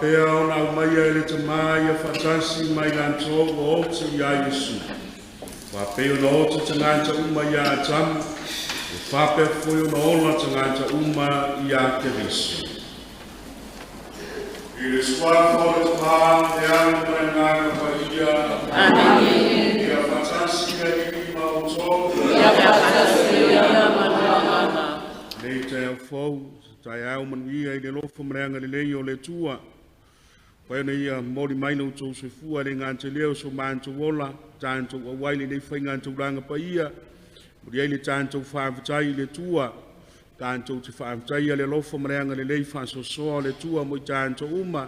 Faapea ona aumaia e le Tamā ia faatasi mai latou ua oti ia Iesu. Faapea ona oti tagata uma ia Atamu, e faapea foi ona ola tagata uma ia Keriso. I le suafa o le Tamā, le Alo ma le Agaga Paia. Amene. Ia faatasi le Alii ma outou. Ia faatasi ma lou agaga. Nei taeao fou, taeao manuia i le alofa ma le agalelei o le Atua. Pai ona ia momoli mai lo outou soifua le gata i lea o so matou ola, tatou auai lenei faiga taulaga paia, momoli ai le tatou faafetai i le Atua, tatou te faafetaia le alofa ma le agalelei faasoasoa o le Atua mo i tatou uma.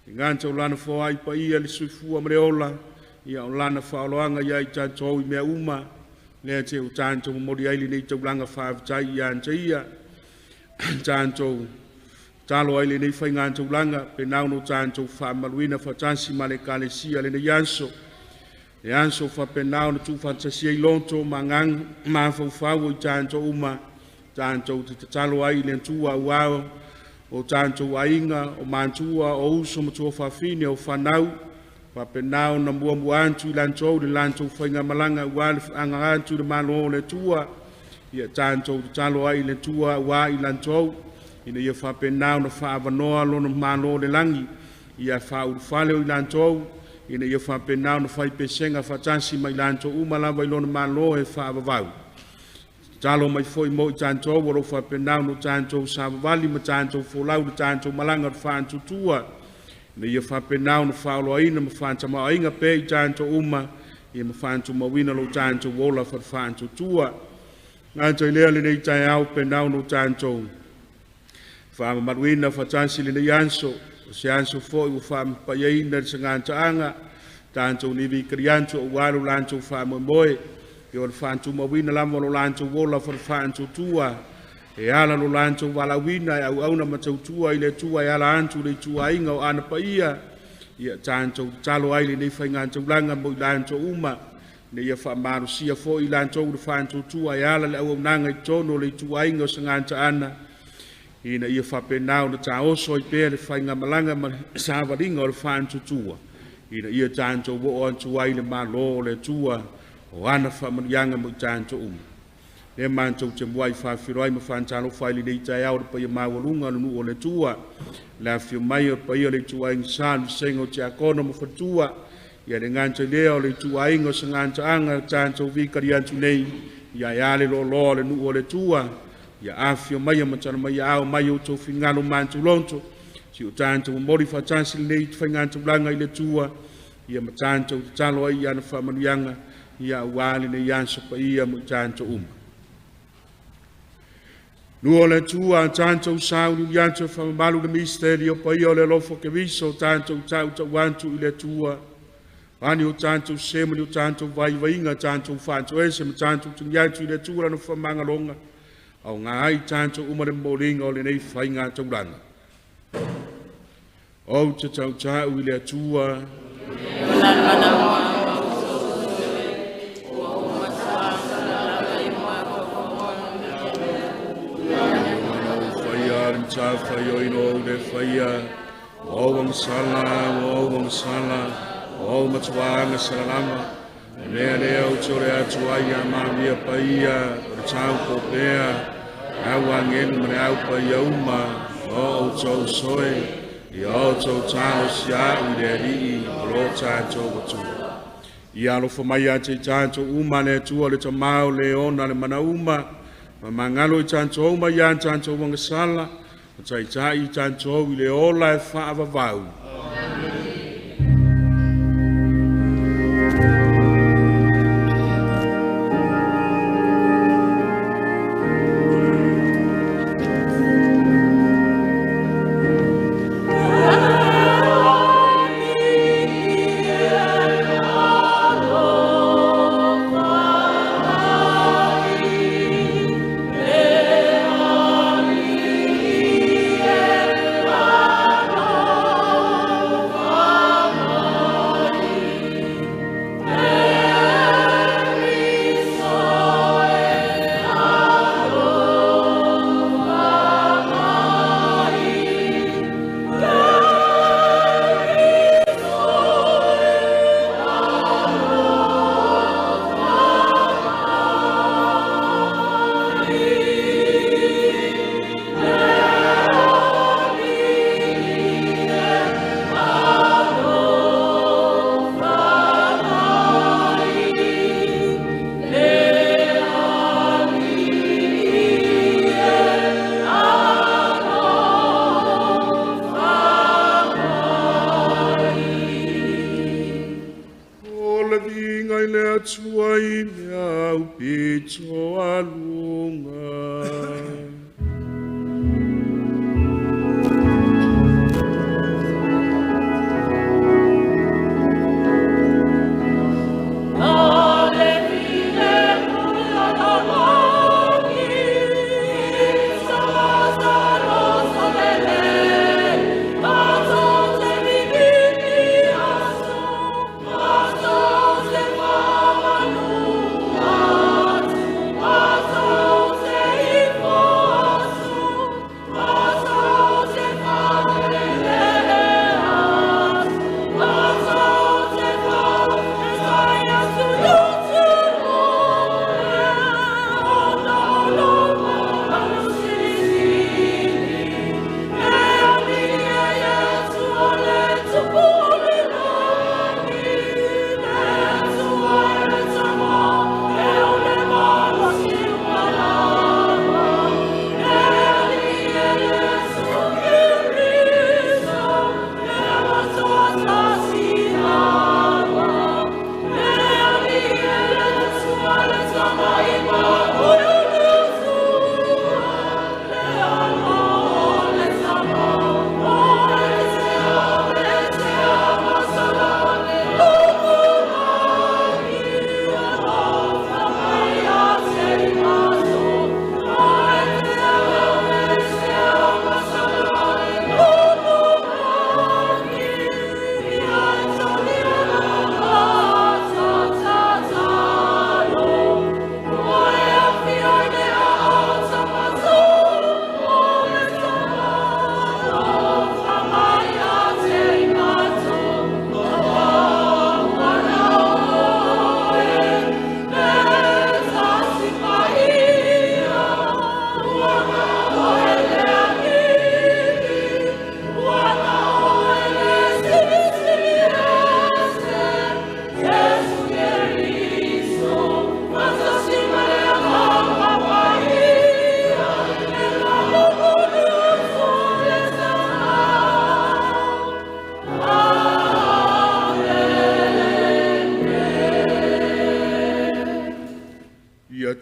E gata o lana foai paia le soifua ma le ola, ia o lana faaaloaga ia i tatou i mea uma, lea te o tatou momoli ai lenei taulaga faafetai ia te ia. Tatou talo ai lenei faiga taulaga, pe nau no tatou faamaluina faatasi ma le Ekalesia lenei aso. Le aso faapena ona tuufaatasia i loto ma agaga mafaufau o i tatou uma, tatou te tatalo ai i le Atua aua o tatou aiga, o matua, o uso ma tuafafine, o fanau, faapena ona muamua atu i latou le latou faigamalaga aua le aga atu i le Malo o le Atua. Ia tatou tatalo ai i le Atua aua i latou, ina ia faapena ona faaavanoa lona Malo o le lagi, ia faaulufale o i latou, ina ia faapena ona fai pesega faatasi ma i latou uma lava i lona Malo e faavavau. Tatalo mai foi mo i tatou o lo o faapena ona tatou savavali ma tatou folau le tatou malaga o le faatuatua, ina ia faapena ona faaoloaina ma faatamaoaiga pea i tatou uma, ia ma faatumauina lo tatou ola faatuatua. Gata i lea lenei taeao penau ona tatou faamamaluina faatasi lenei aso, o se aso foi ua faamapaiaina le sagataaga, tatou livi kaliantu aua lo latou faamoemoe, ia o le faatumauina lava o lo latou ola faatuatua, e ala lo latou valaauina e auauna ma tautua i le Atua e ala atu le ituaiga o ana paia, ia tatou tatalo ai lenei faigataulaga mo i latou uma, ina ia faamalosia foi i latou le faatuatua e ala le auaunaga i totonu o le ituaiga o sagataana, ina ia faapena ona taoso ai pea le faigamalaga ma le savaliga o le faatuatua, ina ia tatou oo atu ai le Malo o le Atua o ana faamanuiaga mo i tatou uma. Lea matou te muai faafeiloai ma faatalofa ai lenei taeao le paia maualuga o le nuu o le Atua, le afifio mai o le paia o le ituaiga sa, le vasega o tiakono ma faletua, ia le gata i lea o le ituaiga o sagataaga tatou vikali atu nei, ia e a le loaloa o le nuu o le Atua, ia afifio mai ma tala mai ao mai outou finagalo matuloto, si o tatou momoli faatasi lenei faigataulaga i le Atua, ia ma tatou tatalo ai i ana faamanuiaga, ia aua lenei aso paia mo i tatou uma. Nuu o le Atua, tatou sauliuli atu e faamamalu le misteri o paia o le alofa o Keriso, tatou tautau atu i le Atua. Ani o tatou se ma ni o tatou vaivaiga, tatou faatoese ma tatou tagi atu i le Atua lana faamagaloga, au ngā ai tatou uma le momoliga o lenei faigataulaga. Ou te tautau i le Atua, faia le matafaioi o le faia, o agasala, o agasala, o matuaga salalama, le mea lea ou te ole atu ai ia manuia paia, o le tau popea, au agelu ma le au paia uma, o outou soe, ia outou talosia au i le Alii o lo tatou Atua. Ia alofa mai ia te i tatou uma le Atua le Tamā o le ona le mana uma, ma magalo i tatou uma ia tatou agasala, ma taitai i tatou i le ola e faavavau. maualuga.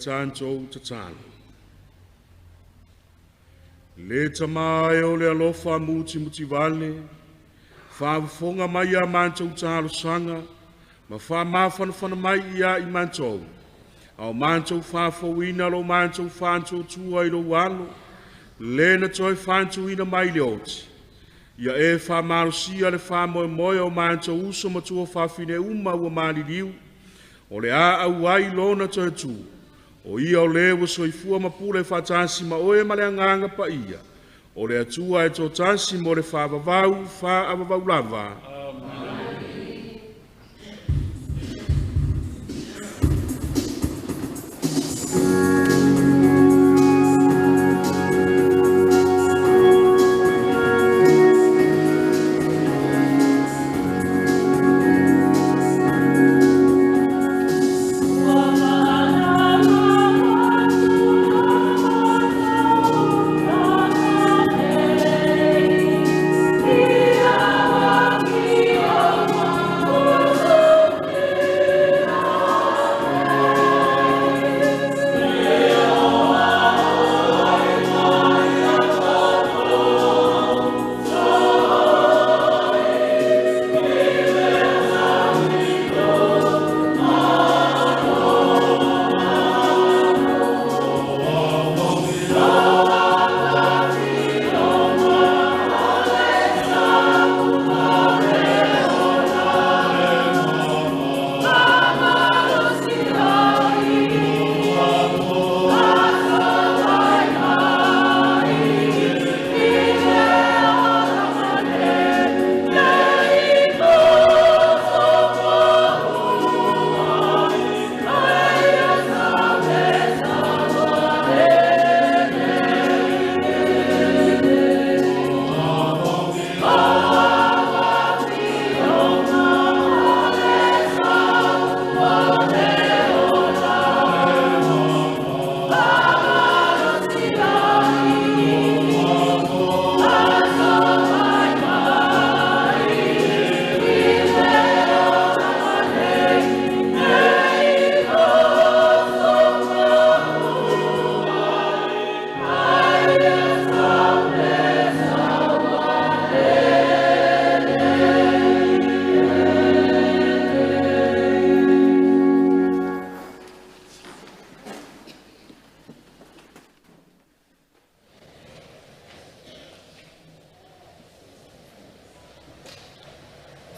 Tantou tatalo. Le tamae o le alofa muti muti vale, whaafofonga mai a mantou talosanga, ma whaamafanafana mai ia i mantou. Au mantou whaafouina lo mantou whantou tua i lo alo, le na toi whantuina mai le oti. Ia e whaamalosia le whaamoemoe o mantou uso matua whawhine uma ua maliliu, o le a au ai lona toe tu. O ia o le ua soifua mapule whaatasi ma oe ma le anganga pa ia. O le atua e tōtasi mo le whaavavau, whaavavau lava. Amen. Yeah.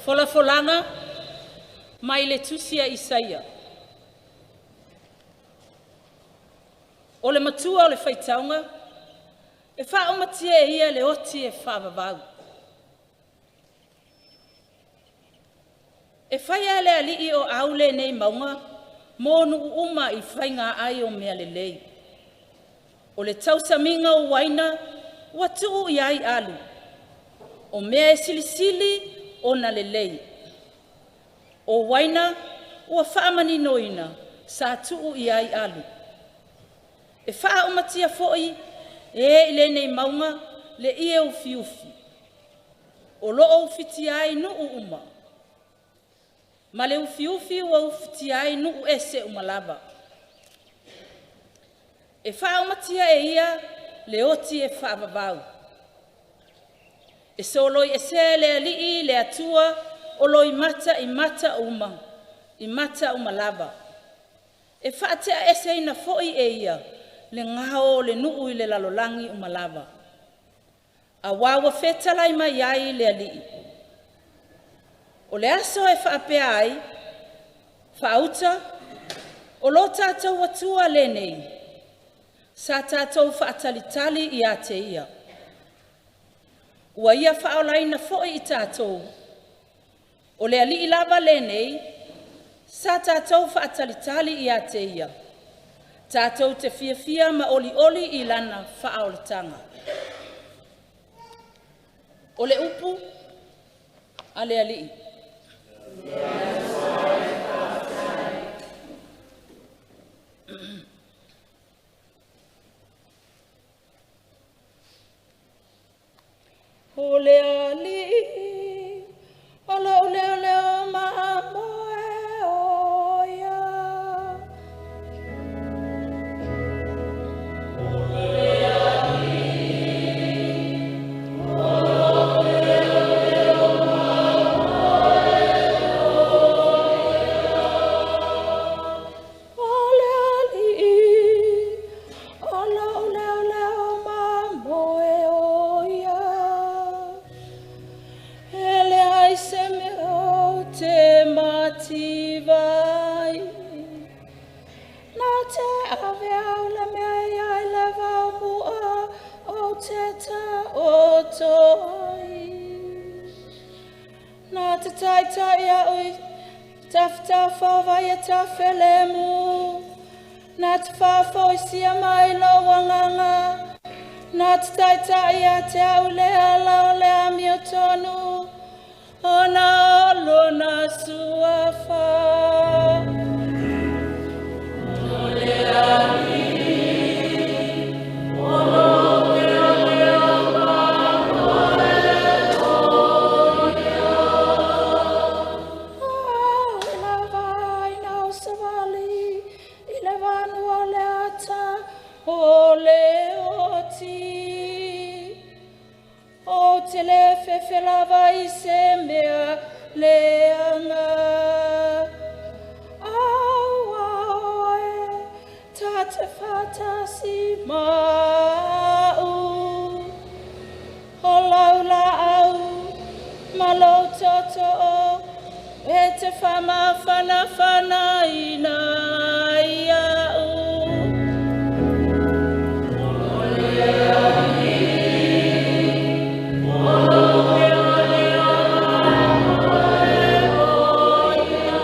Folafolaga mai le tusi a Isaia. O le matua o le faitauga, e faaumatia e ia le oti e faavavau. E faia e le alii o au lenei mauga mo nuu uma i faiga ai o mea lelei. O le tausamiga o uaina ua tuu i ai alu, o mea e silisili ona lelei. O uaina ua faamaninoina sa tuu i ai alu. E faaumatia foi e i lenei mauga le ie ufiufi, o loo ufitia ai nuu uma, ma le ufiufi ua ufitia ai nuu ese uma lava. E faaumatia e ia le oti e faavavau. E soloi esea e le Alii le Atua o loimata i mata uma, i mata uma lava. E faateaeseina foi e ia le gao o le nuu i le lalolagi uma lava. Auā ua fetalai mai ai le Alii. O le aso e faapea ai, faauta, o lo tatou Atua lenei, sa tatou faatalitali ia te ia. Ua ia faaolaina foi i tatou. O le Alii lava lenei, sa tatou faatalitali ia te ia. Tatou te fiafia ma olioli i lana faaolataga. O le upu a le Alii. O le Alii, o lou leoleo mamoe o ia. O le Alii, o lou leoleo mamoe o ia. O le Alii, o lou leoleo mamoe o ia. E leai se mea ou te mativa ai. Na te ave au le mea e ai le vaomua ou te taoto ai. Na te taitai au i tafatafa o vai e tafelemu. Na te faafoisia mai lou agaga. Na te taitai ia te au le ala o le amiotonu. Ona o lona suafa. O le Alii, o lou leoleo mamoe o ia. Au i la vaina o savali, i le vanua o le ata o le oti. Ou te le fefe lava i se mea leaga. Aua oe, ta te faatasi ma au. O lau laau ma lou tootoo e te faamafanafanaina ai au. O le Alii, o lou leoleo mamoe o ia.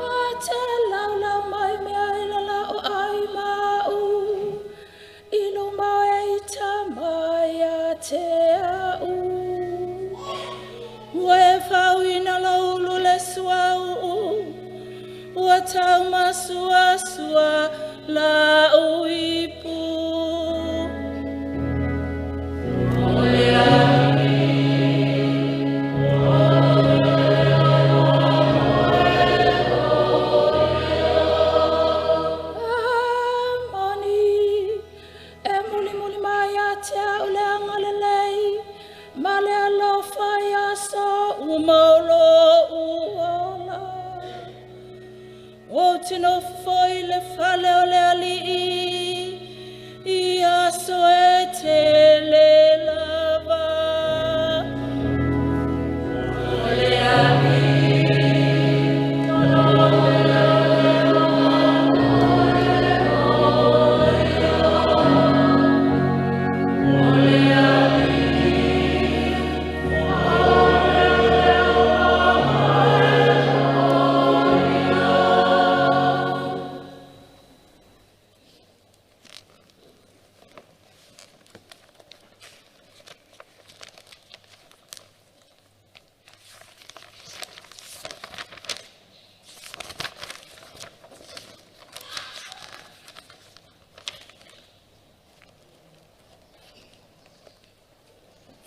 A te laulau mai mea i lalao ai ma au, i luma e i tama ia te au. Ua e fauina lou ulu le suauu, ua taumasuasua lau ipu. O le Alii, o lou leoleo mamoe o ia. Amoni, e mulimuli mai ia te au le agalelei, ma le alofa i aso uma o lou ola. Ou te nofo foi i le fale o le Alii,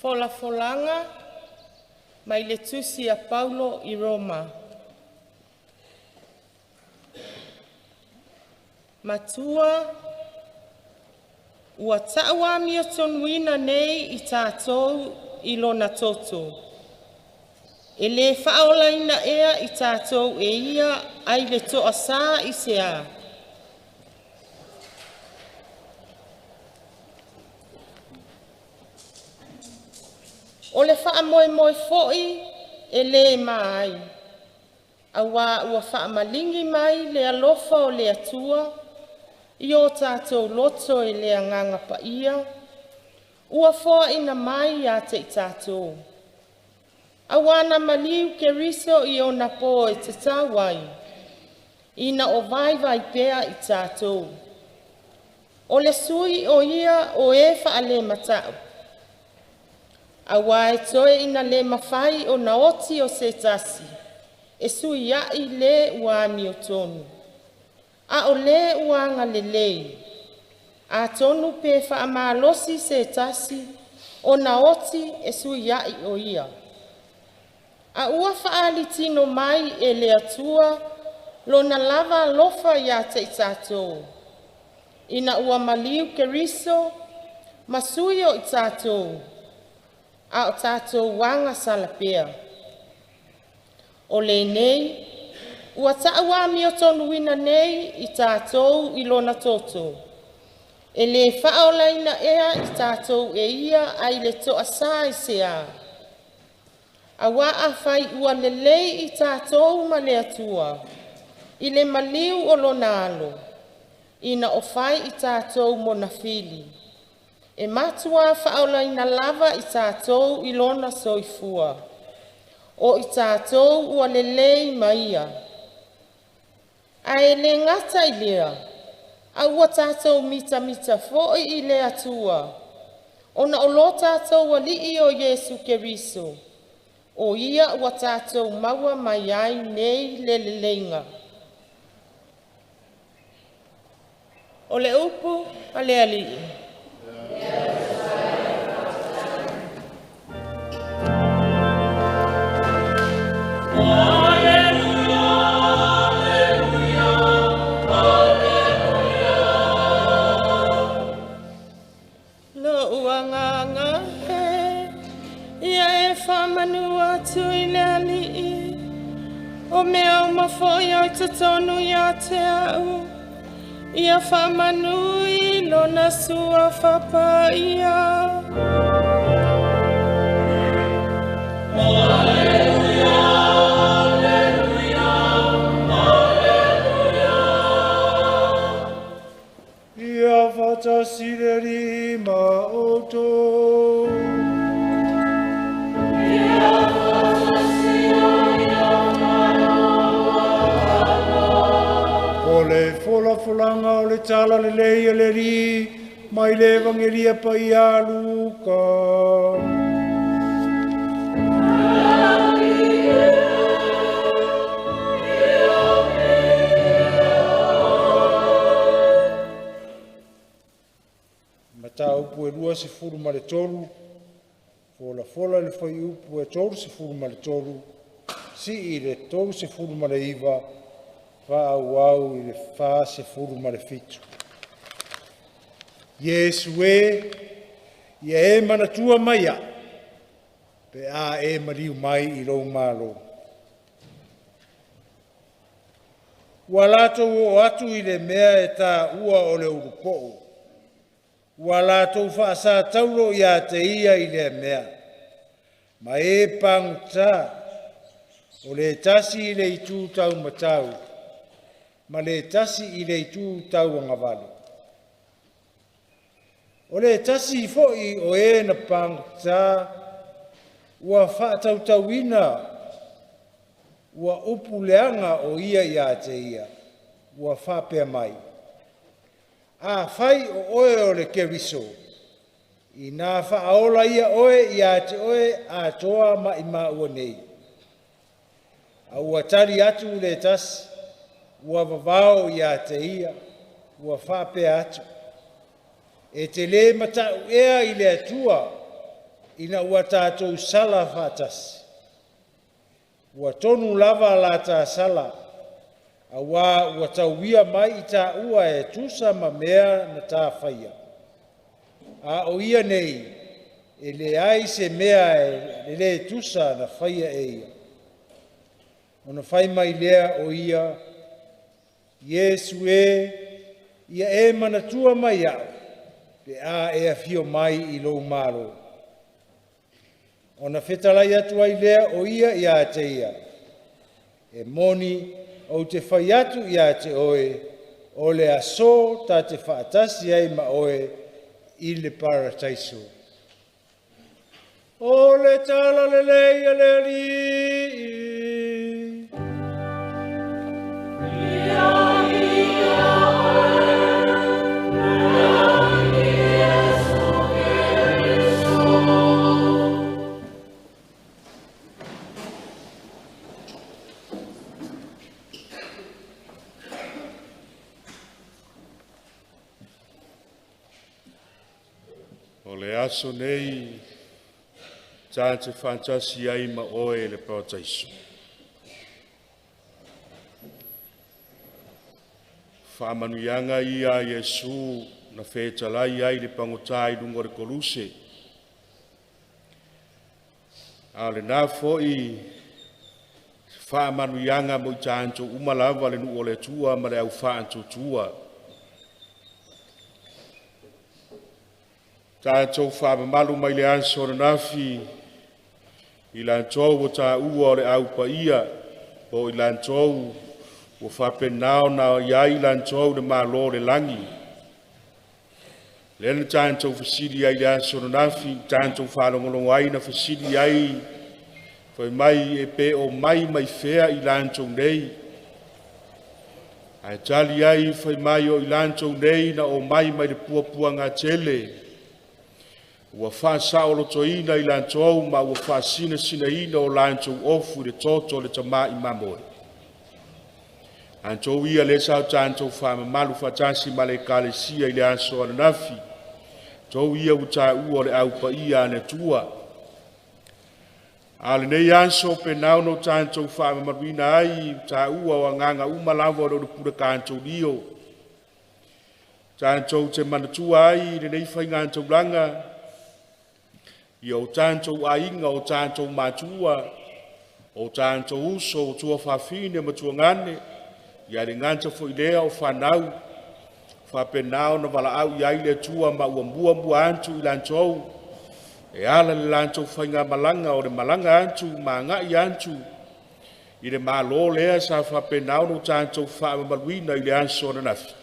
Folafolaga mai le tusi a Paulo i Roma. Matua, ua ta'u amiotonuina nei i tatou i lona toto. E lē faaolaina ea i tatou e ia ai le toasā i se ā. O le faamoemoe fo'i e lē ma ai, auā ua faamaligi mai le alofa o le Atua i o tatou loto e le Agaga Paia, ua foaina mai ia te i tatou. Auā na maliu Keriso i ona po e tatau ai, ina o vaivai pea i tatou. O le sui o ia o e faalemata'u, auā e toe ina lē mafai ona oti o se tasi, e suia'i lē ua amiotonu, a o lē ua agalelei. Atonu pe faamalosi se tasi ona oti e suia'i o ia. A ua fa'aali tino mai e le Atua lona lava alofa iā te i tatou, ina ua maliu Keriso ma sui o i tatou, a o tatou agasala pea. O lenei ua ta'u amiotonuina nei i tatou i lona toto, e lē faaolaina ea i tatou e ia ai le toasā i se ā. Auā afai ua lelei i tatou ma le Atua i le maliu o lona Alo, ina o fai i tatou mona fili, e matuā faaolaina lava i tatou i lona soifua, o i tatou ua lelei ma ia. Ae lē gata i lea, a ua tatou mitamita foi i le Atua, ona o lo tatou Alii o Iesu Keriso, o Ia ua tatou maua mai ai nei le leleiga. O le upu a le Alii. Lo'u agaga e, ia e faamanu atu i le Alii, o mea uma foi o i totonu ia te a'u, ia faamanu i lona suafa paia. Ia faatasi le Alii ma outou. O le folafolaga o le tala lelei a le Alii mai le Evagelia Paia a Luka. Mataupu e 23, folafola le fuaiupu e 33, sii le 39, faaauau i le 47. Iesu e, ia e manatua mai a'u, pe a e maliu mai i lou malo. Ua latou oo atu i le mea e tāua o le ulupo'o, ua latou faasataulo iā te ia i lea mea, ma e pagotā, o le tasi i le itu taumatau, ma le tasi i le itu tauagavale. O le tasi foi o e na pagotā, ua faatautauina ua upu leaga o ia iā te ia, ua faapea mai, Afai o oe o le Keriso, inā faaola ia oe iā te oe atoa ma i maua nei. A ua tali atu le tasi, ua vavao iā te ia, ua faapea atu, E te lē mata'u ea i le Atua, ina ua tatou sala faatasi. Ua tonu lava la sala, auā ua tauia mai i tāua e tusa ma mea na tafaia. A o ia nei, e leai se mea e le tusa na faia e ia. Ona fai mai lea o ia, Iesu e, ia e manatua mai au, pe a e afio mai i lou malo. Ona fetalai atu ai lea o ia ia te ia, e moni ou te fai atu ia te oe, o le aso ta te faatasi ai ma oe i le parataiso. O le tala lelei a le Alii. O le aso nei ta te faatasi ai ma oe le parataiso. Faamanuiaga ia a Iesu na fetalai ai le pagota i luga o le koluse. A o lena foi faamanuiaga mo i tatou uma lava le nuu o le Atua ma le au faatuatua. Tatou faamamalu mai le aso ananafi i latou ua taua o le au paia, po o i latou ua faapena ona i ai latou le malo o le lagi. Lea na tatou fesili ai i le aso ananafi, tatou faalogologo ai na fesili ai, fai mai e pe o mai mai fea i latou nei. Ae tali ai fai mai o i latou nei na o mai mai le puapuaga tele, ua faasaolotoina i latou ma ua faasinasinaina o latou ofu i le toto o le tamai mamoe. Latou ia lea sa tatou faamamalu faatasi ma le Ekalesia i le aso ananafi, tou ia ua taua o le au paia a le Atua. A o lenei aso penau na tatou faamamaluina ai taua o agaga uma lava o le pule Katolio. Tatou te manatua ai i lenei faigataulaga ia o tatou aiga, o tatou matua, o tatou uso, o tuafafine ma tuagane, ia le gata foi lea o fanau, faapena ona valaau i ai le Atua ma ua muamua atu i latou e ala i le latou faigamalaga o le malaga atu ma agai atu i le malo lea sa faapena ona tatou faamamaluina i le aso ananafi.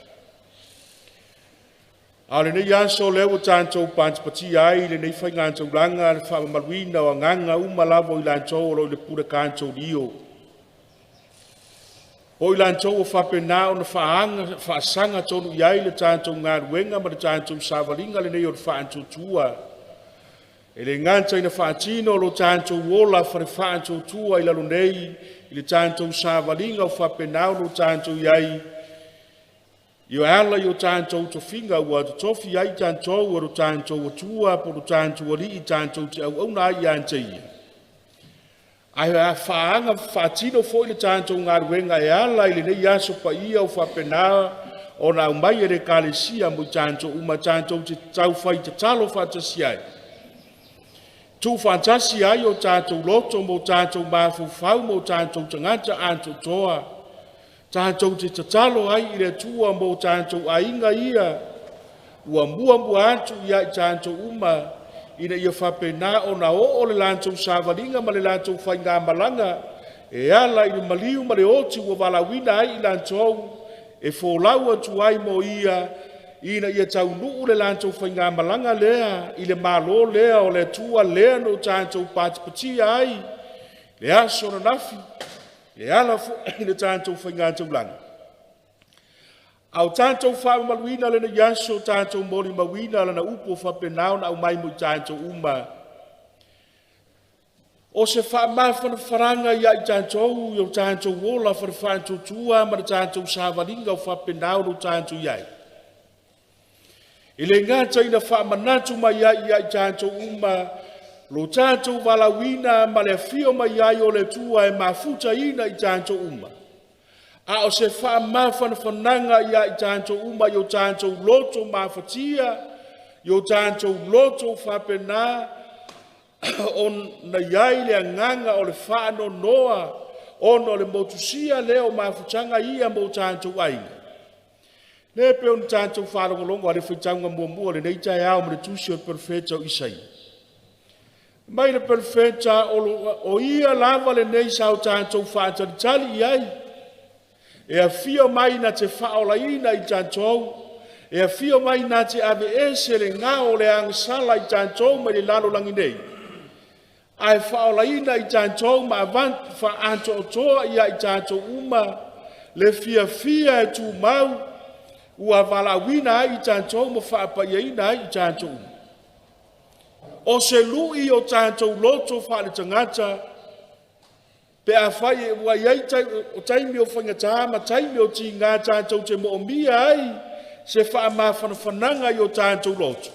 A o lenei aso lea ua tatou patipatia ai lenei faigataulaga le faamamaluina o agaga uma lava o i latou o lo o i le pule Katolio, o i latou ua faapena ona faasaga tonu i ai le tatou galuega ma le tatou savaliga lenei o le faatuatua. E le gata ina faatino lo tatou ola fale faatuatua i lalo nei i le tatou savaliga o faapena ona tatou i ai i ala i o tatou tofiga ua totofi ai tatou e lo tatou Atua po o lo tatou Alii tatou te auauna ai ia te Ia. Ae a faaga faatino foi le tatou galuega e ala i lenei aso paia o faapena ona aumai e le Ekalesia mo i tatou uma tatou te taufai tatalo faatasi ai, tuufaatasi ai o tatou loto ma o tatou mafaufau ma o tatou tagata atoatoa, tatou te tatalo ai i le Atua mo o tatou aiga ia ua muamua atu ia i tatou uma, ina ia faapena ona oo le latou savaliga ma le latou faigamalaga e ala i le maliu ma le oti ua valaauina ai i latou e folau atu ai mo ia, ina ia taunuu le latou faigamalaga lea i le malo lea o le Atua lea na o tatou patipatia ai le aso ananafi e ala foi i le tatou faigataulaga. A o tatou faamamaluina lenei aso, tatou molimauina lana upu o faapena ona aumai mo i tatou uma. O se faamafanafanaga ia i tatou i o tatou ola fale-faatuatua ma le tatou savaliga o faapena ona tatou i ai. E le gata ina faamanatu mai ai ia i tatou uma Lo tatou valaauina ma le afio mai ai o le Atua e mafutaina i tatou uma. A o se faamafanafanaga ia i tatou uma i o tatou loto mafatia, i o tatou loto faapena ona i ai le agaga o le faanoanoa ona o le motusia lea o mafutaga ia mo tatou aiga. Lea e pei ona tatou faalogologo a le faitauga muamua o lenei taeao ma le tusi o le perofeta o Isaia. Mai le perofeta o ia lava lenei sa o tatou faatalitali i ai, e afio mai na te faaolaina i tatou, e afio mai na te aveese le gao o le agasala i tatou mai le lalolagi nei, ae faaolaina i tatou ma avatu faaatoatoa ia i tatou uma le fiafia e tumau ua valaauina ai i tatou ma faapaiaina ai i tatou uma. O se lui o tatou loto faaletagata pe afai ua i ai o taimi o faigata ma taimi o tiga tatou te moomia ai se faamafanafanaga i o tatou loto.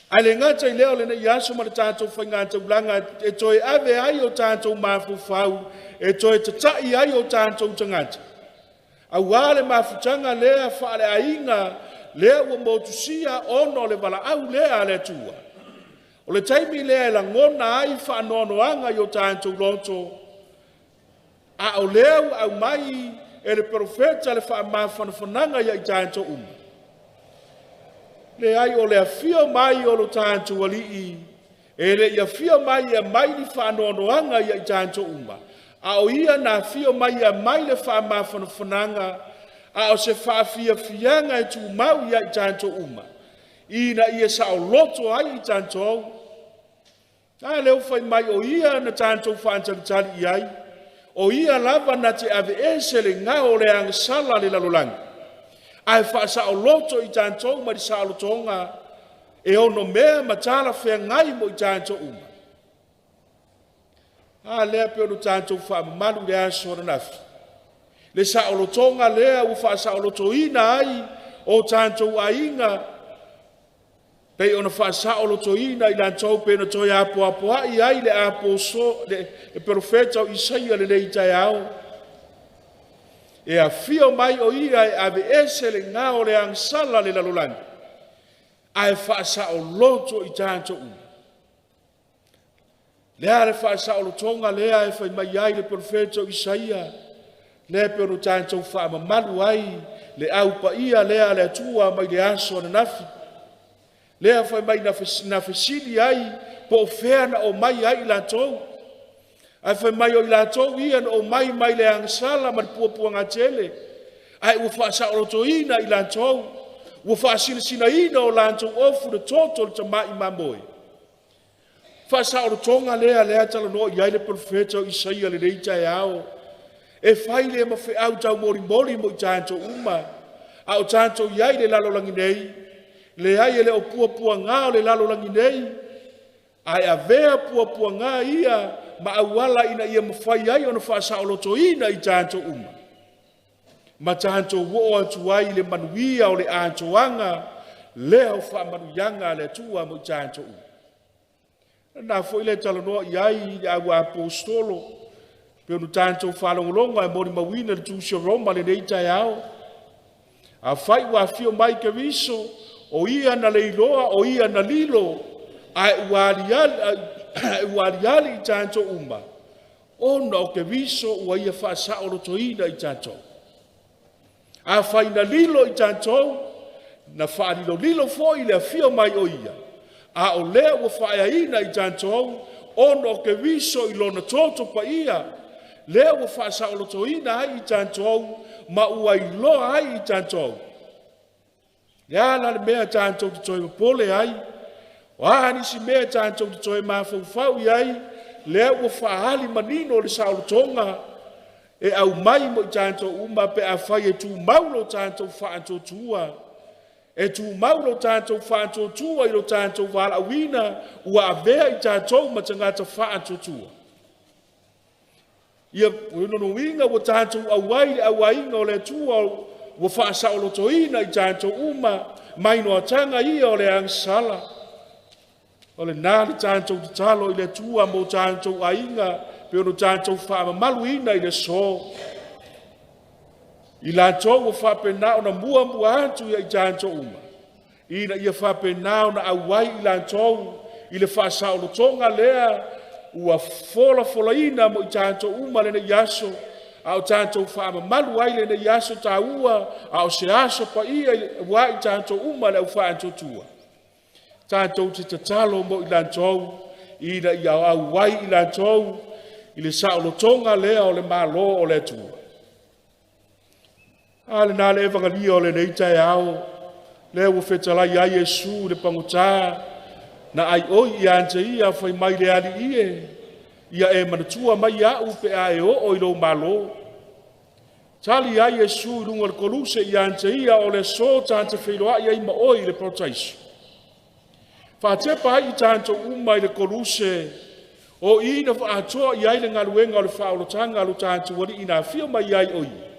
Ae le gata i lea o lenei aso ma le tatou faigataulaga e toe ave ai o tatou mafaufau, e toe tatai ai o tatou tagata, aua le mafutaga lea faaleaiga lea ua motusia ona o le valaau lea a le Atua. O le taimi lea e lagona ai faanoanoaga i o tatou loto, a o lea ua aumai e le perofeta le faamafanafanaga ia i tatou uma. Leai, o le afio mai o lo tatou Alii, e le i afio mai e aumai ni faanoanoaga ia i tatou uma, a o ia na afio mai e aumai le faamafanafanaga, a o se faafiafiaga e tumau ia i tatou uma, ina ia saoloto ai i tatou. A lea ua fai mai o ia na tatou faatalitali i ai, o ia lava na te aveese le gao o le agasala a le lalolagi, ae faasaoloto i tatou mai le saolotoga e onomea ma talafeagai mo i tatou uma. A lea pei ona tatou faamamalu i le aso ananafi, le saolotoga lea ua faasaolotoina ai o tatou aiga, pei ona faasaolotoina i latou, pei ona toe apoapoai ai le aposo, le perofeta o Isaia lenei taeao. E afio mai o ia e aveese le gao o le agasala a le lalolagi, ae faasaoloto i tatou uma. Le a le faasaolotoga lea e fai mai ai le perofeta o Isaia, lea pei ona tatou faamamalu ai le au paia lea a le Atua mai le aso ananafi, lea fai mai na fesili ai po o fea na omai ai i latou, ae fai mai o i latou ia na omai mai le agasala ma le puapuagatele, ae ua faasaolotoina i latou, ua faasinasinaina o latou ofu i le toto o le tamai mamoe. Faasaolotoga lea lea talanoa i ai le perofeta o Isaia lenei taeao. E fai lea ma feau taumolimoli mo i tatou uma, a o tatou i ai i le lalolagi nei, leai e le o puapuaga o le lalolagi nei, ae avea puapuaga ia ma auala ina ia mafai ai ona faasaolotoina i tatou uma, ma tatou oo atu ai i le manuia o le atoaga lea o faamanuiaga a le Atua mo i tatou uma. Na foi le talanoa i ai i au apostolo, pe ona tatou faalogologo ae molimauina le tusi o Roma lenei taeao. Afai ua afio mai Keriso, o ia na leiloa, o ia na lilo, ae ua aliali, ua aliali i tatou uma, ona o Keriso ua ia faasaolotoina i tatou. Afai na lilo i tatou, na faalilolilo foi le afio mai o ia, a o lea ua faaeaina i tatou, ona o Keriso i lona toto paia, lea ua faasaolotoina ai i tatou, ma ua iloa ai i tatou. Le a la le mea tatou te toe popole ai? O a nisi mea tatou te toe mafaufau i ai? Lea ua faaali manino le saolotoga e aumai mo i tatou uma pe afai e tumau lo tatou faatuatua, e tumau lo tatou faatuatua i lo tatou valaauina ua avea i tatou ma tagata faatuatua. Ia lona uiga ua tatou auai i le auaiga o le Atua ua faasaolotoina i tatou uma mai noataga ia o le agasala. O lena le tatou tatalo i le Atua mo tatou aiga, pe ono tatou faamamaluina i le aso. I latou ua faapena ona muamua atu ia i tatou uma, ina ia faapena ona auai i latou i le faasaolotoga lea ua folafolaina mo i tatou uma lenei aso, a o tatou faamamalu ai lenei aso taua, a o se aso paia ua i tatou uma le au faatuatua. Tatou te tatalo mo i latou, ina ia auai i latou i le saolotoga lea o le Malo o le Atua. A lena le evagalia o lenei taeao, lea ua fetalai ai Iesu i le pagota na aioi ia te ia, fai mai le Alii e, ia e manatua mai au pe a e oo i lou Malo. Tali ai Iesu i luga o le koluse ia te ia, o le aso ta te feiloai ai ma oe i le parataiso. Faatepa ai i tatou uma i le koluse o i na faatoa i ai le galuega o le faaolataga a lo tatou Alii na afio mai ai o ia.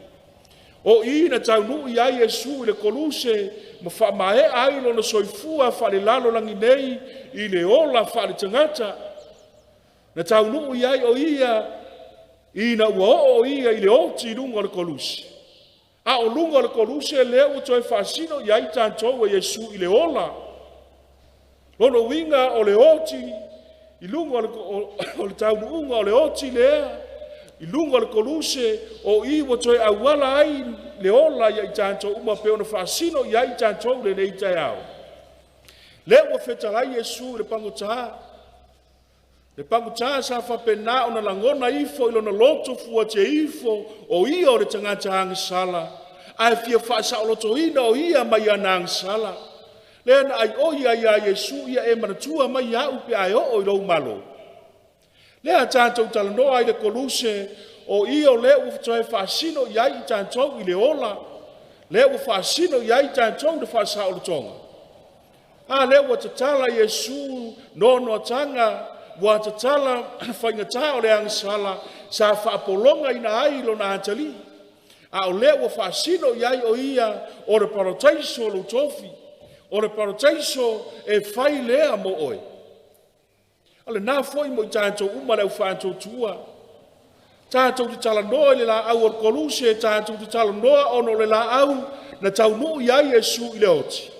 O i na taunuu i ai Iesu i le koluse ma faamaea ai lona soifua faalelalolagi nei i le ola faaletagata. Na taunuu i ai o ia ina ua oo ia i le oti i luga o le koluse. A o luga o le koluse lea ua toe faasino i ai tatou e Iesu i le ola. Lona uiga o le oti i luga o le taunuuga o le oti lea i luga o le koluse, o i ua toe auala ai le ola ia i tatou uma pei ona faasino i ai i tatou lenei taeao. Lea ua fetalai Iesu i le pagota, le pagota sa faapena ona lagona ifo i lona loto fuateifo o ia o le tagata agasala, ae fia faasaolotoina o ia mai ana agasala. Lea na aioi ai ia Iesu, ia e manatua mai au pe a e oo i lou Malo. Lea tatou talanoa i le koluse, o ia o lea ua toe faasino i ai i tatou i le ola, lea ua faasino i ai i tatou le faasaolotoga. A lea ua tatala Iesu noanoataga, ua tatala faigata o le agasala sa faapologaina ai lona atalii, a o lea ua faasino i ai o ia o le parataiso lou tofi, o le parataiso e fai lea mo oe. O lena foi mo i tatou uma le au faatuatua, tatou te talanoa i le laau o le koluse, tatou te talanoa ona o le laau na taunuu i ai Iesu i le oti,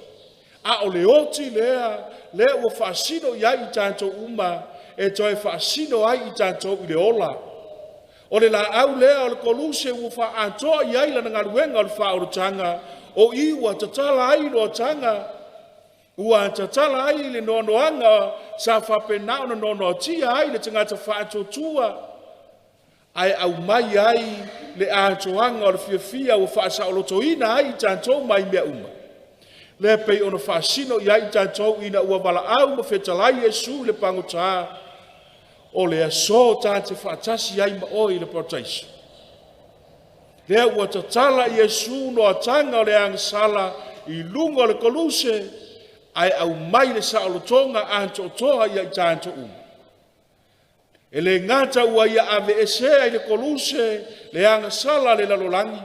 a o le oti lea, lea ua faasino i ai i tatou uma, e toe faasino ai i tatou i le ola. O le laau lea o le koluse ua faaatoa i ai lana galuega o le faaolataga, o i ua tatala ai loataga, ua tatala ai le noanoaga sa faapena ona noanoatia ai le tagata faatuatua, ae aumai ai le atoaga o le fiafia ua faasaolotoina ai i tatou mai mea uma. Lea pei ona faasino i ai i tatou ina ua valaau ma fetalai Iesu i le pagota, o le aso ta te faatasi ai ma oe i le parataiso. Lea ua tatala Iesu noataga o le agasala i luga o le koluse, ae aumai le saolotoga atoatoa ia i tatou uma. E le gata ua ia aveesea i le koluse le agasala a le lalolagi,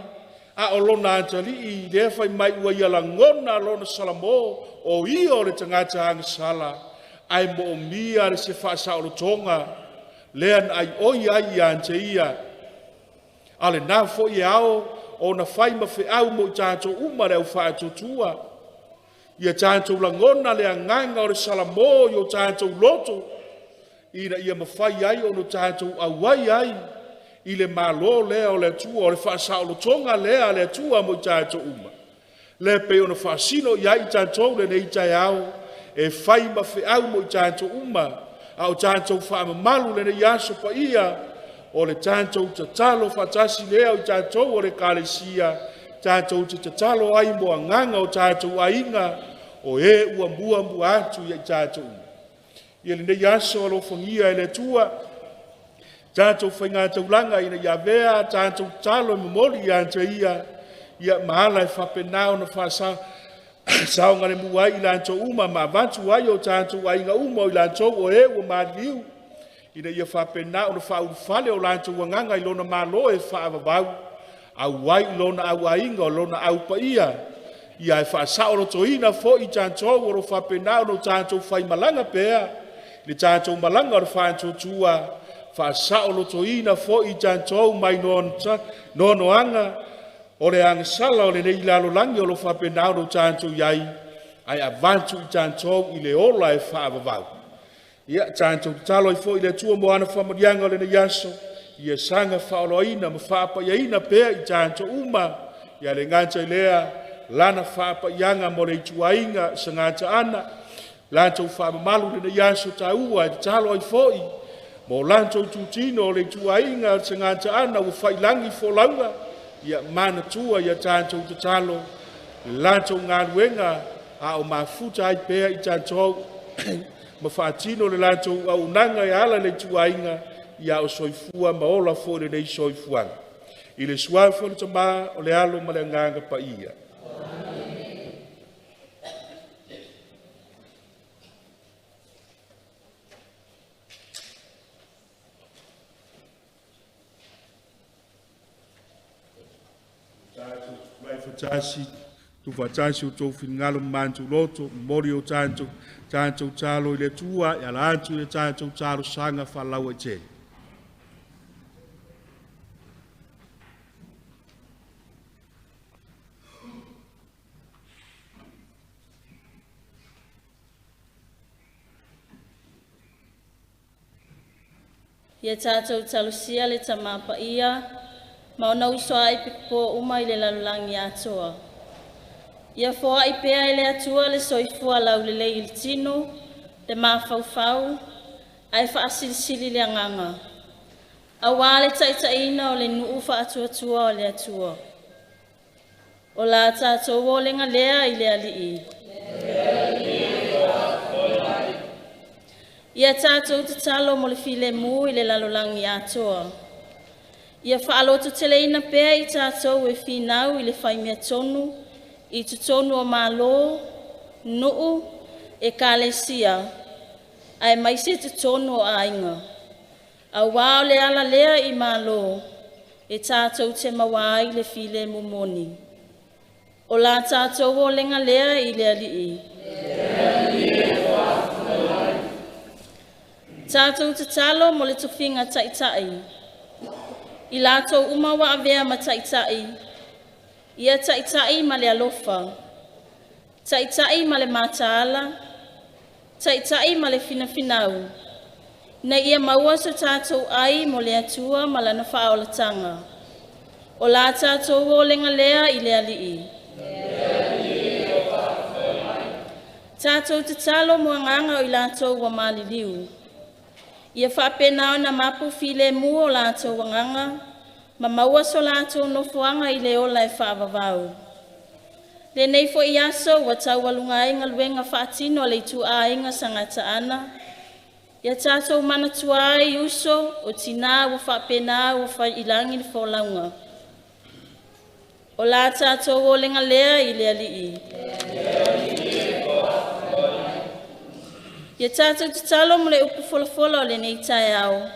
a o lona atalii lea fai mai ua ia lagona lona salamo o ia o le tagata agasala, ae moomia se faasaolotoga lea na aioi ai ia te ia. A lena foi e ao ona fai ma feau mo i tatou uma le au faatuatua, ia tatou lagona le agaga o le salamo i o tatou loto, ina ia mafai ai ona tatou auai ai i le Malo lea o le Atua, o le faasaolotoga lea a le Atua mo i tatou uma. Lea pei ona faasino i ai i tatou lenei taeao, e fai ma feau mo i tatou uma, a o tatou faamamalu lenei aso paia, o le tatou tatalo faatasi lea o i tatou o le Ekalesia, tatou te tatalo ai mo agaga o tatou aiga, o e ua muamua atu ia i tatou uma. Ia lenei aso alofagia e le Atua tatou faigataulaga, ina ia avea tatou tatalo e momoli ia te ia, ia ma ala e faapena ona faasa saogalemu ai i latou uma ma avatu ai o tatou aiga uma o i latou o e ua maliliu, ina ia faapena ona faaulufale o latou agaga i lona Malo e faavavau, auai i lona auaiga o lona au paia. Ia e faasaolotoina foi tatou o lo o faapena ona tatou faimalaga pea le tatou malaga o le faatuatua, faasaolotoina foi tatou mai noanoaga o le agasala o lenei lalolagi o lo o faapena ona tatou i ai, ae avatu i tatou i le ola e faavavau. Ia tatou tatalo ai foi i le Atua mo ana faamanuiaga o lenei aso, ia saga faaoloaina ma faapaiaina pea i tatou uma. Ia le gata i lea, lana faapaiaga mo le ituaiga Sagataana, latou faamamalu lenei aso taua e tatalo ai foi mo latou tutino o le ituaiga Sagataana ua faiilagi folauga. Ia manatua ia tatou tatalo latou galuega a o mafuta ai pea i tatou ma faatino le latou auaunaga e ala i le ituaiga, ia o soifua ma ola foi lenei soifuaga. I le suafa o le Tama, o le Alo ma le Agaga Paia. Faatasi, tuufaatasi outou finagalo ma matou loto, momoli o tatou talo i le Atua, e ala atu i le tatou talosaga faalauaitele. Ia tatou talosia le Tama Paia ma ona uso a ipipo uma i le lalolagi atoa. Ia foai pea e le Atua le soifua laulelei i le tino, le mafaufau ae faasilisili le agaga, aua le taitaiina o le nuu faatuatua o le Atua. O la tatou olega lea i le Alii. Ia tatou tatalo mo le filemu i le lalolagi atoa. Ia faalototeleina pea i tatou e finau i le faimiatonu i totonu o Malo, nuu, ekalesia, aemaise totonu o aiga, auā o le ala lea i Malo e tatou te maua ai le filemu moni. O la tatou olega lea i le Alii. Tatou tatalo mo le tofiga Taitai, i latou uma ua avea ma Taitai, ia taitai ma le alofa, taitai ma le mataala, taitai ma le finafinau, ina ia maua so tatou ai mo le Atua ma Lana faaolataga. O la tatou olega lea i le Alii. Tatou tatalo mo agaga o i latou ua maliliu, ia faapena ona mapu filemu o latou agaga ma maua so latou nofoaga i le ola e faavavau. Lenei foi aso ua taualuga ai galuega faatino a le ituaiga Sagataana, ia tatou manatua ai uso o tina ua faapena ua fai i lagi le folauga. O la tatou olega lea i le Alii. Ia tatou tatalo mo le upu folafola o lenei taeao,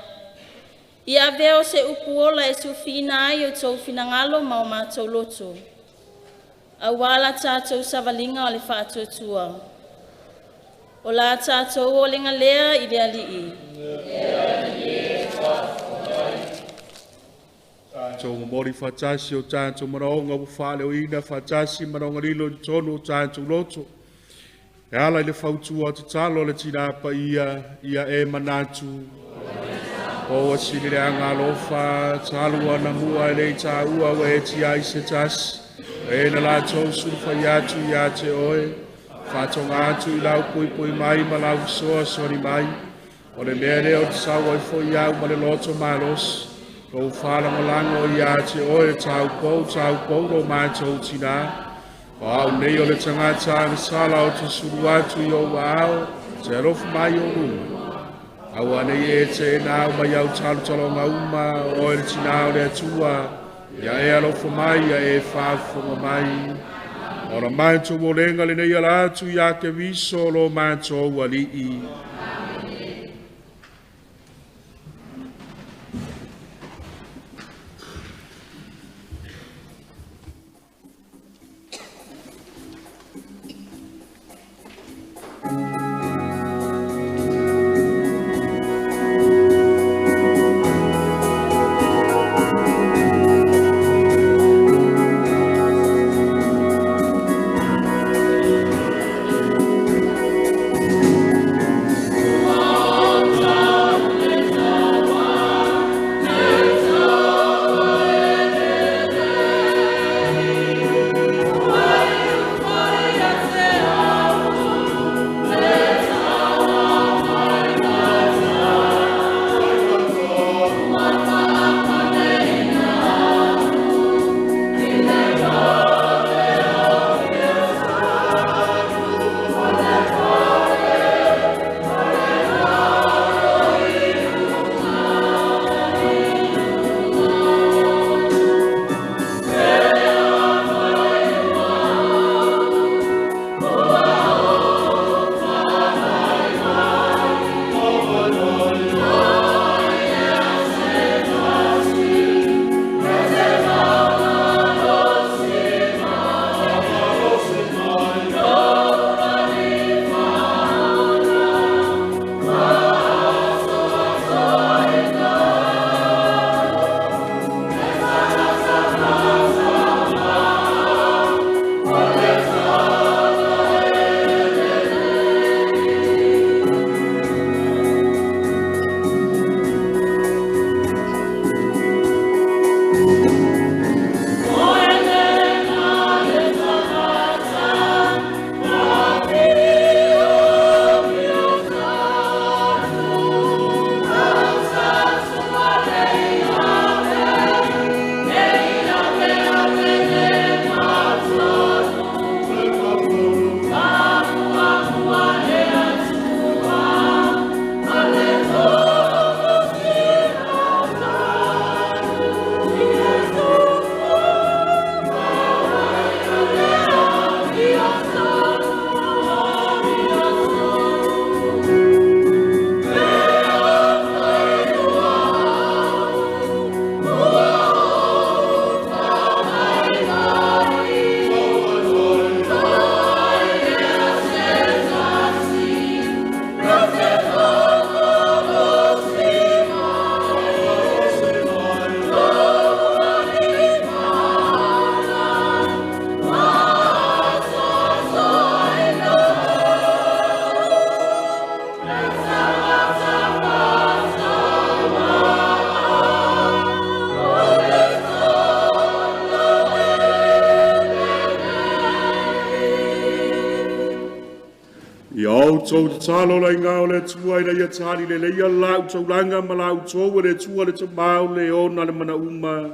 ia avea o se upu ola e sufiina ai outou finagalo ma o matou loto, aua la tatou savaliga o le faatuatua. O la tatou olega lea i le Alii. Tatou momoli faatasi o tatou manaoga ua faaleoina faatasi manaoga lilo i totonu o tatou loto, e ala i le fautua tatalo a le Tina Paia, ia e manatu o ua sili le agalofa talu ana mua e le taua ua e tiai se tasi e na latou sulufai atu ia te oe, faatoga atu i lau puipui mai ma lau fesoasoani mai. O le mea lea o te sau ai foi au ma le loto malosi, lou faalagolago ia te oe, taupou taupou lo matou tina. O au nei o le tagata agasala o te sulu atu i ou ao, te alofa mai o luma. Aua nei e te nau mai au talotaloga uma, oe le tina o le Atua, ia e alofa mai, ia e faafofoga mai. O la matou olega lenei ala atu ia Keriso lo matou Alii. Ia outou tatalo laiga o le Atua ina ia tali lelei ia lau taulaga ma la outou e le Atua le Tamā o le ona le mana uma.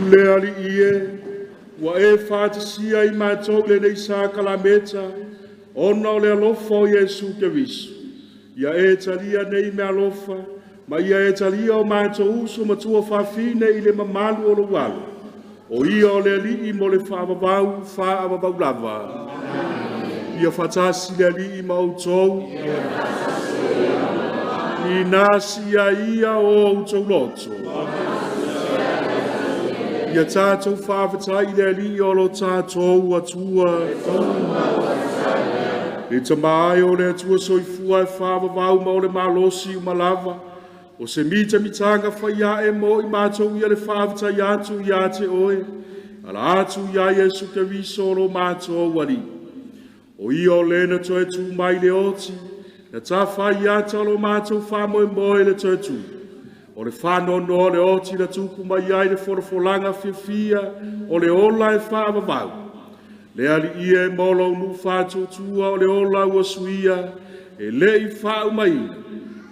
Le Alii e, ua e faatasia i matou lenei sakalameta, ona o le alofa o Iesu Keriso. Ia e talia nei meaalofa, ma ia e talia o matou uso ma tuafafine i le mamalu o lou alo. O ia o le Alii mo le faavavau, faavavau lava. Ia faatasi le Alii ma outou. Ina sia ia o outou loto. Ia tātou faafetai i le Alii o lo tātou Atua. Le Tama e o le Atua soifua e faavavau ma o le malosi uma lava. O se mitamitanga fai ae mo i mātou ia le faafetai atu ia te oe. Ala atu ia Iesu Keriso o lo mātou Alii. O ia o lena toe tū mai le oti, na tawhai ata o lo mātou whāmoemoe le toe tū. O le whanono o le oti na tupu mai ai le folafolanga fiafia o le ola e whaavavau. Le ali ia e molo unu whātuatua o le ola ua suia, e lei whaaumaina.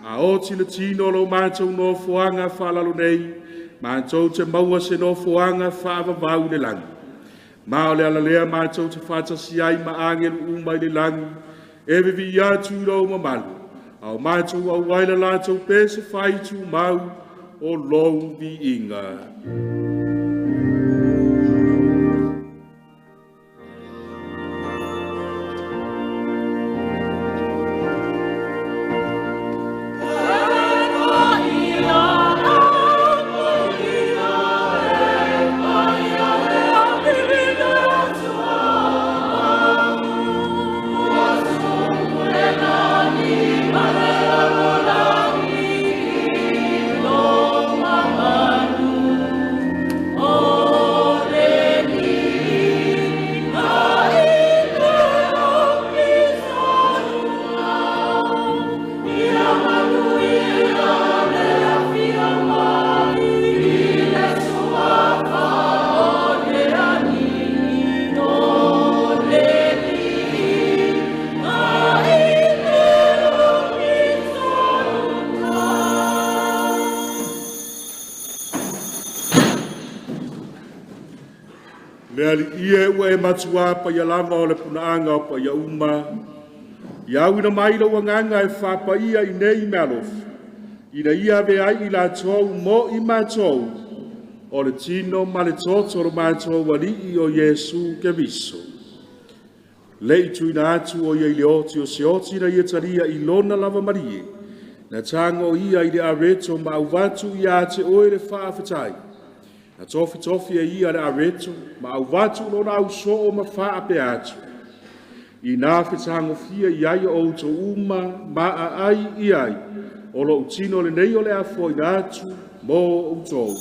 A oti le tino lo mātou nofoaga whaalalo nei, mātou te maua se nofoaga whaavavau le lagi. Ma o le alalea mātou te whātasi ai ma angelu uma i le lagi, e vivi atu i lou mamalu, a o mātou au ai la lātou pese whaitu mau o lou viiga. Le ali ia ua e matua pa ia lava o le punaanga o pa ia uma. Ia au ina mai lau anganga e whapa ia i nei mealofa. Ina ia ave ai i lātou mo i mātou. O le tino ma le toto lo mātou alii o Iesu Keriso. Le i tuina atu o ia i le oti o se oti na ia talia i lona lava marie. Na tango ia i le areto ma auvatu ia te oe le faafetai. Na tofi tofi e ia le areto ma auvatu lona au soo ma faape atu. I nā whetangofia i ai o outou uma ma a ai i ai. O lo utino le nei o le afoina atu mō outou.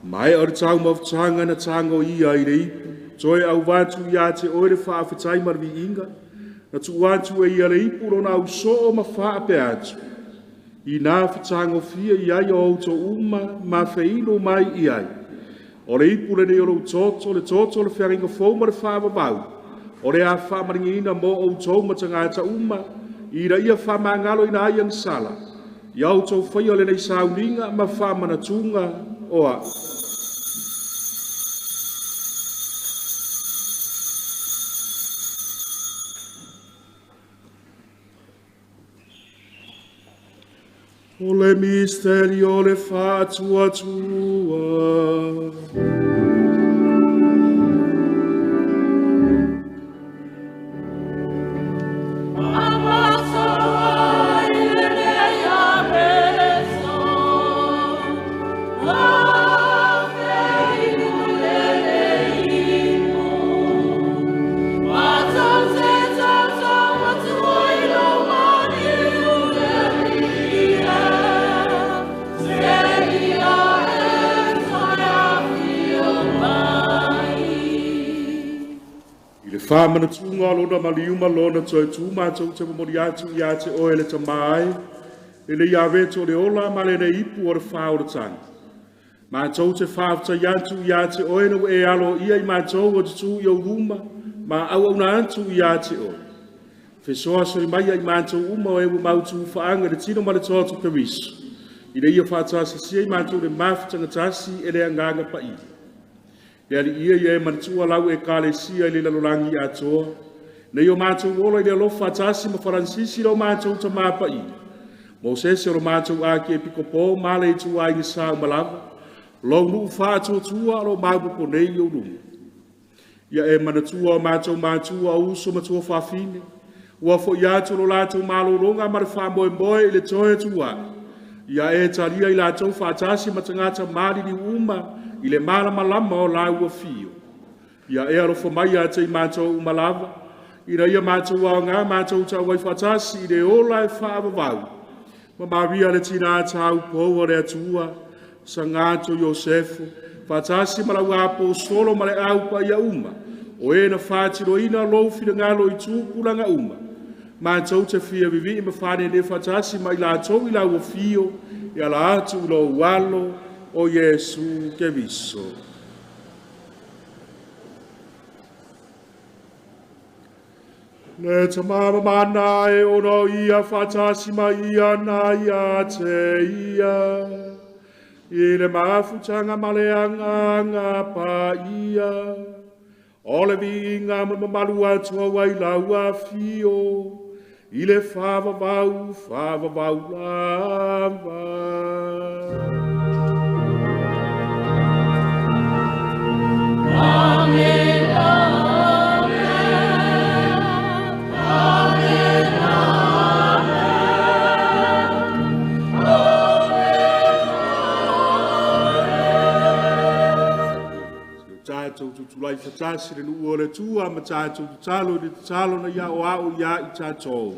Mai o le tau mafutanga na tango ia i le ipu, toe au vatu ia te oe le faafetai ma le viiga, na tuu atu e ia le ipu lona au soo ma faape atu. I nā whetangofia i ai o outou uma ma feilo mai i ai. O le ipu le nei o lou toto, le toto le fearinga fou ma le whaavavau. O le a whaamaringiina mō outou ma tagata uma, ina ia whamangalo ina ai angsala. Ia outou whaia le nei sauniga ma whamanatuga o a'u. O le misteri o le whaatuatua. Whāmanatunga o lona maliuma lona toe tū mātou te momori atu i a te oe le tamai, e le ia veto le ola ma le ipu o le whao le tangi. Mātou te whāwhata atu i a te oe na e alo ia i mātou o te tū i o ruma, ma au au na atu i a te oe. Fesoa soi mai i mātou uma o e ua mautu whaanga le tino ma le toatu keriso. I le ia whātasi sia i mātou le mawhitanga tasi e le anganga pa i. Le ali ia ia e manatua lau e kalesia i le lalolangi atoa. Nei o mātou ola i le alofa tasi ma Faransisi lo mātou tamapa i. Mosese o lo mātou ake e pikopo ma le itu ai ni sa umalava. Lo nuu whaatuatua lo maupopo nei o lumu. Ia e manatua o mātou mātua o uso matua whawhine. Ua fo i atu lo lātou malolonga ma le whamoe moe i le toe tua. Ia e talia i lātou whaatasi matangata malili uma i le malama lama o la ua fio. Ia e alofa mai a te i mātou umalava, ina ia mātou ao ngā mātou tau ai whaatasi i le ola e whaavavau. Ma Maria le tina tau pou o le atua, sangato Iosefo, whaatasi ma lau apo solo ma le au pa ia uma, o e na whaatiroina lou whirangalo i tūpulanga uma. Mātou te fia vivi ma whane ne whaatasi ma i lātou i lau fio, i ala atu i lou alo o Iesu Keriso. Le tamama mana e ono ia whaatasi ma ia na ia te ia. I le mafutanga ma le anganga pa ia. O le viinga ma mamalu atua wai lau a fio. I le whavavau, whavavau lava. Amen, amen, amen, amen, amen. Tātou tutulai whatasi le nuu o le tua ma tātou tutalo le tatalo na ia o au ia i tātou.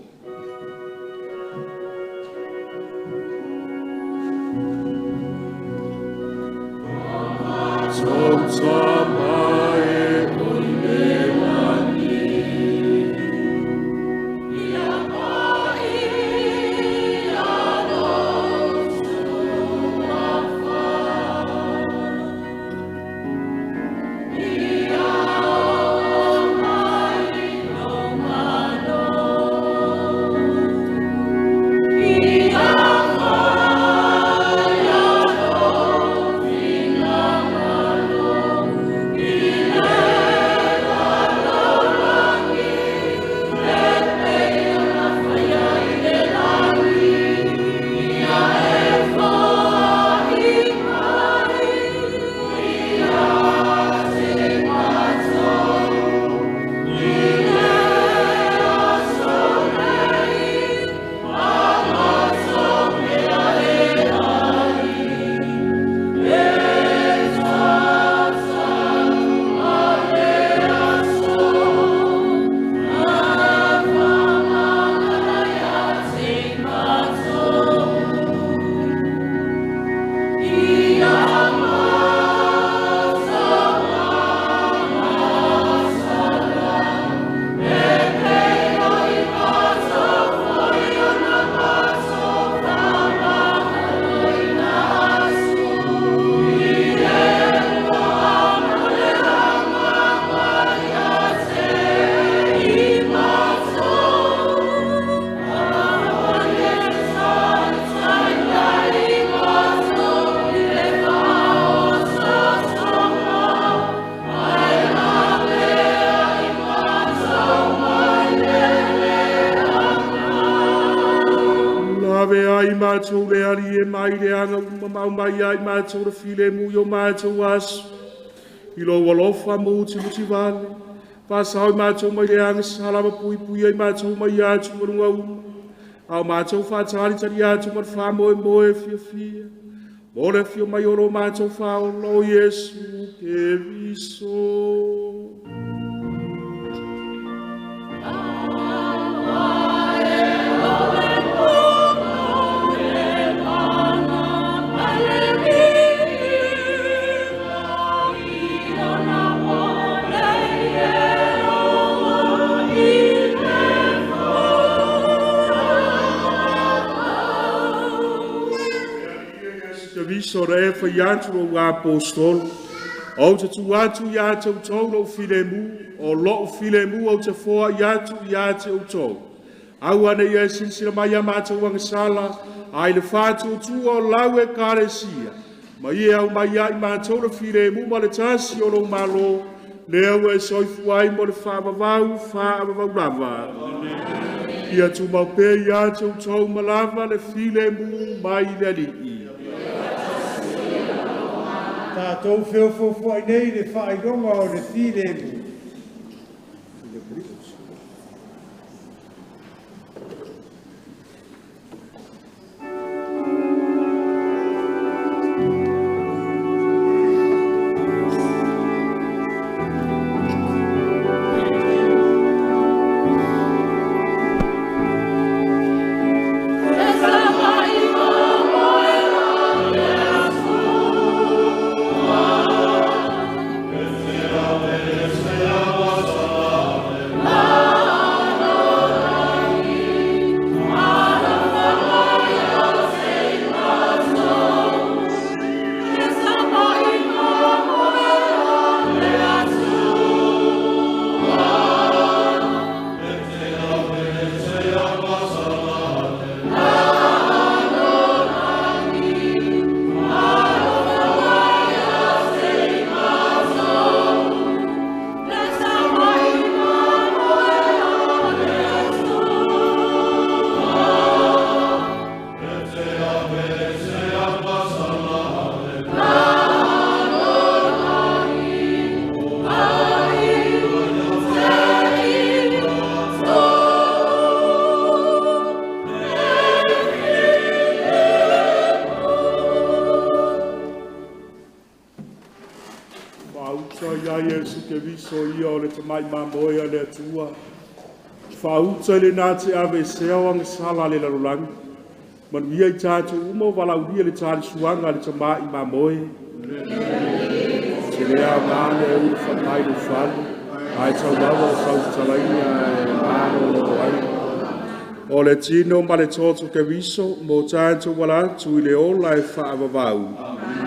Mātou le ari e mai le anga uma mau mai ai mātou le file mu i o mātou aso. I lo alofa mu ti muti vale. Whasau i mātou mai le anga salama pui pui ai mātou mai atu marunga uma. Au mātou whātari tari atu mar whamoe moe fia fia. Mo le fio mai oro mātou whaolo Iesu Keriso. Amen. Keriso na e fai atu lou aposetolo. Ou te tuu atu ia te outou lou filemu, o lou filemu ou te foai atu ia te outou. Aua ne i e silasila mai ia matou agasala, ae i le faatuatua o lau Ekalesia, ma ia aumaia ia i matou le filemu ma le tasi o lou Malo, lea ua e soifua ai mo le faavavau, faavavau lava. Ia tumau pea ia te outou ma lava le filemu mai le Alii. Tatou feofoofoai nei i le faailoga o le filemu. Faauta ia Iesu Keriso ia o le tamai mamoe a le Atua. Faauta i le na te aveesea o agasala a le lalolagi. Manuia i tatou uma o valaaulia le talisuaga a le tamai mamoe. Te le aoga le ulufale mai lou fale, ae taulava o faufetalaia e malolo ai. O le tino ma le toto Keriso mo tatou ala atu i le ola e faavavau. Amen.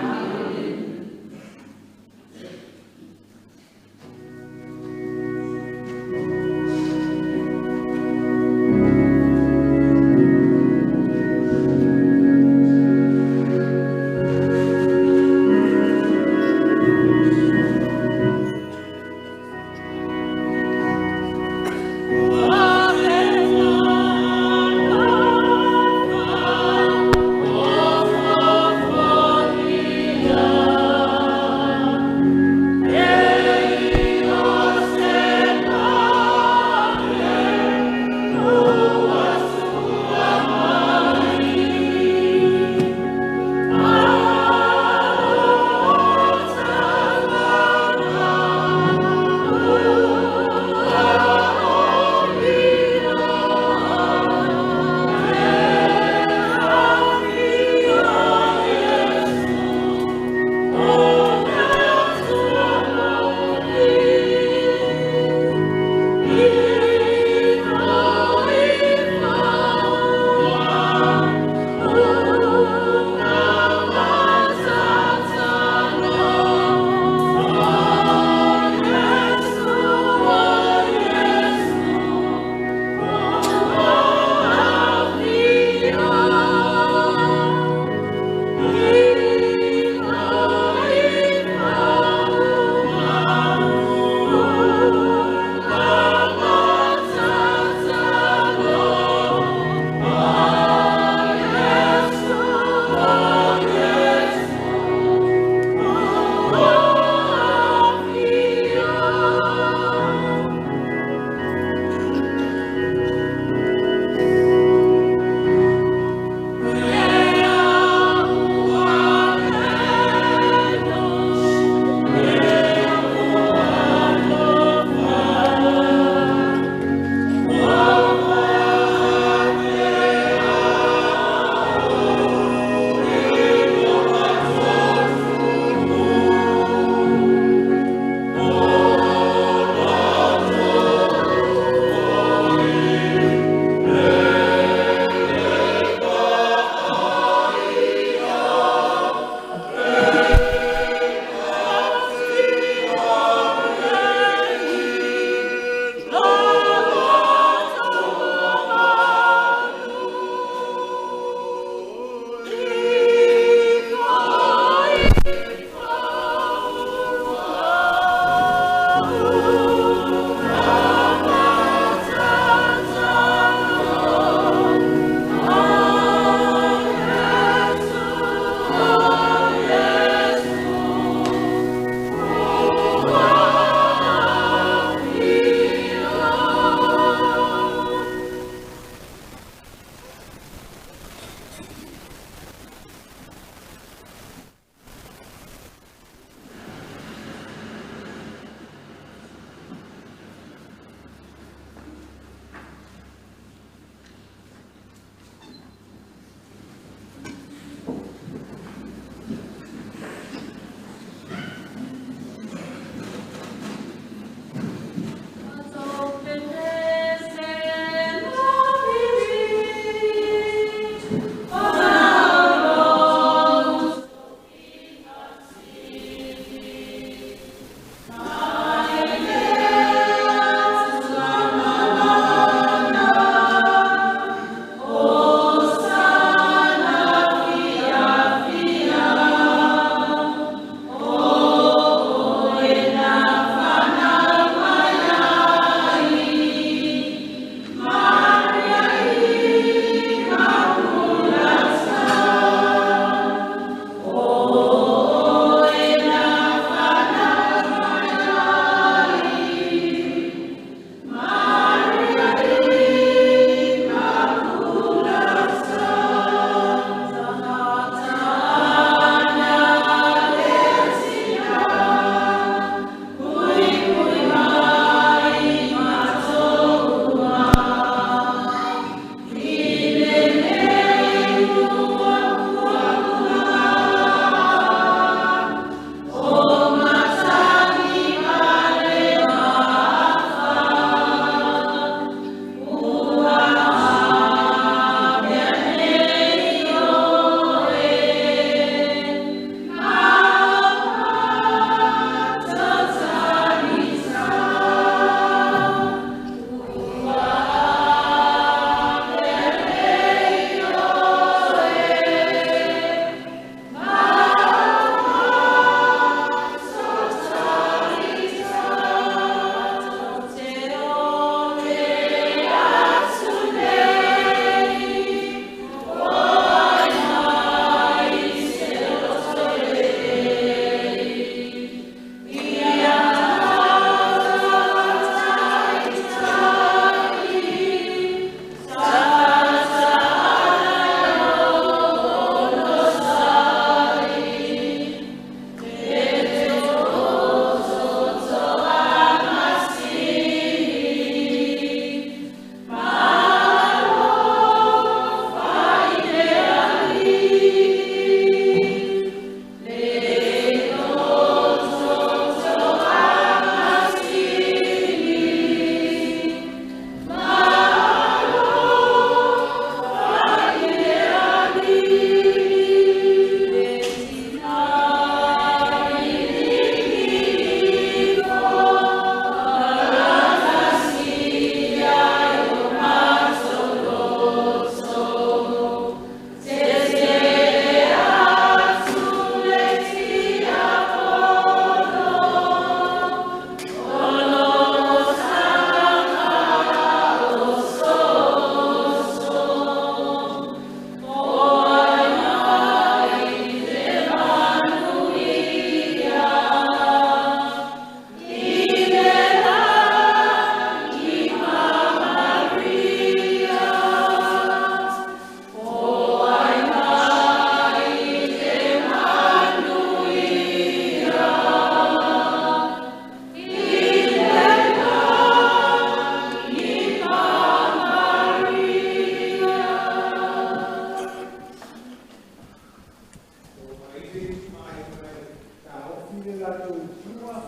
Atua,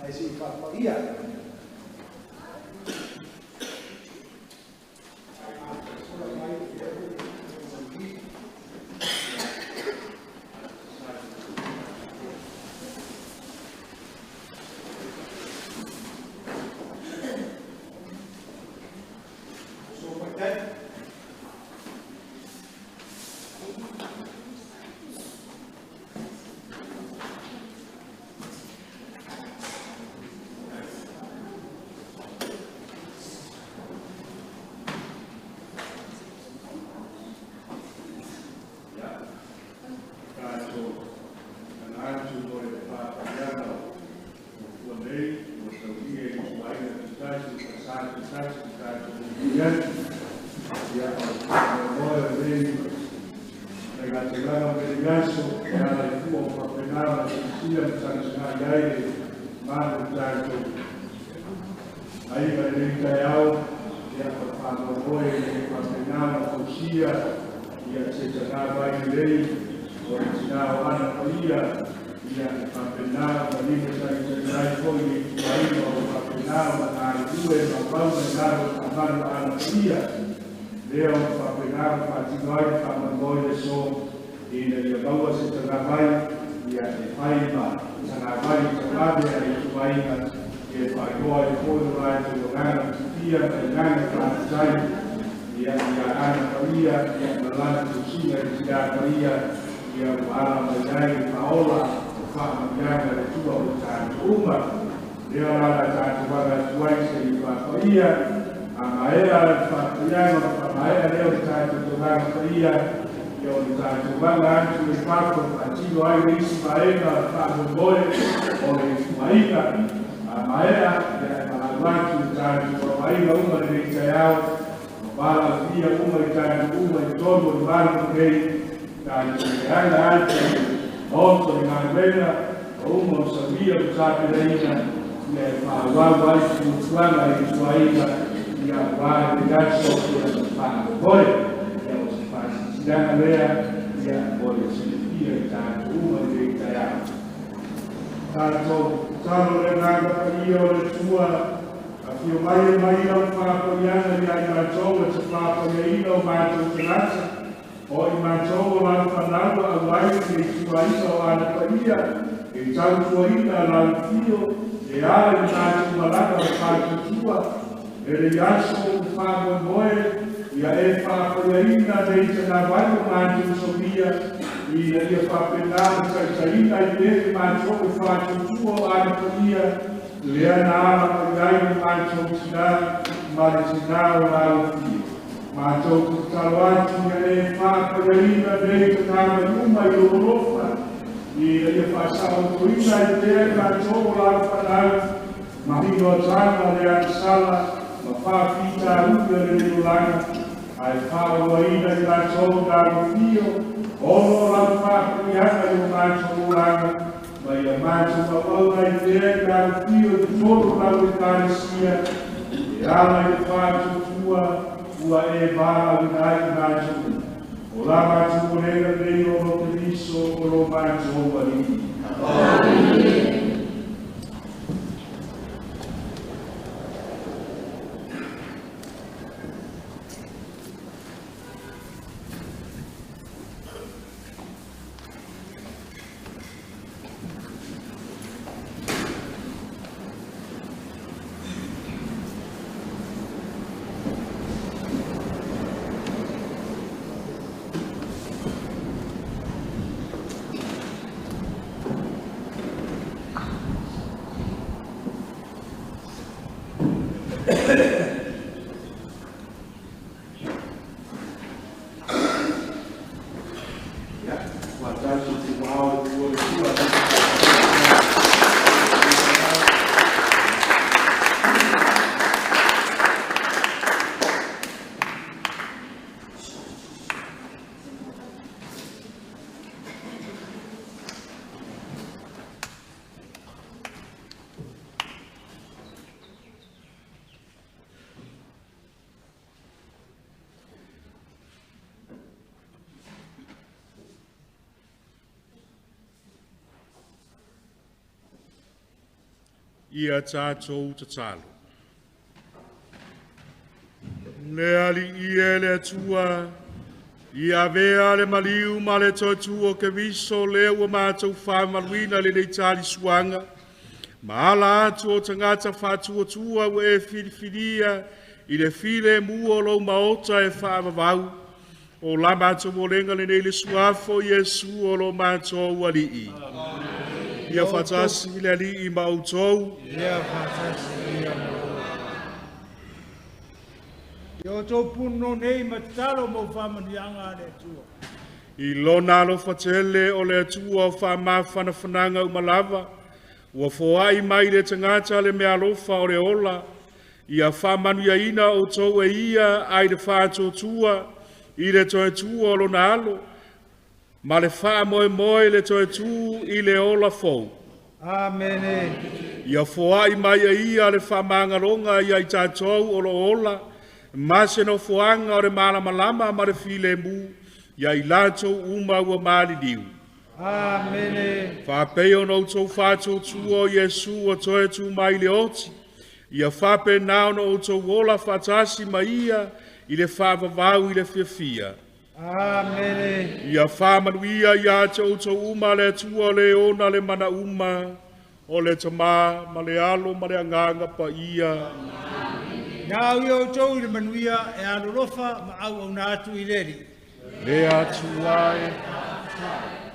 ae se i faapaia. Ia tatou tatalo. Le Alii e le Atua, ia avea le maliu ma le toetu o Keriso lea ua matou faamaluina lenei talisuaga, ma ala atu o tagata faatuatua ua e filifilia i le filemu o lou maota e faavavau. O la matou olega lenei le suafa o Iesu o lo matou Alii. Ia faatasi le Alii ma outou. Ia faatasi ia ma outou. Ia outou punonou nei ma tatalo mo faamanuiaga a le Atua. I lona alofa tele o le Atua o faamafanafanaga uma lava, ua foai mai le tagata le meaalofa o le ola, ia faamanuiaina outou e ia ai le faatuatua i le toetu o lona alo, ma le faamoemoe le toetu i le ola fou. Amene. Ia foai mai e ia le faamagaloga ia i tatou o lo ola, ma se nofoaga o le malamalama ma le filemu, ia i latou uma ua maliliu. Amene. Faapei ona outou faatuatua o Iesu ua toe tu mai le oti, ia faapena ona outou ola faatasi ma ia i le faavavau i le fiafia. Amene. Ia faamanuia ia te outou uma le Atua le ona le mana uma, o le Tama ma le Alo ma le Agaga Paia. Ia au ia outou i le manuia e alolofa ma auauna atu i le Alii. Le Atua e.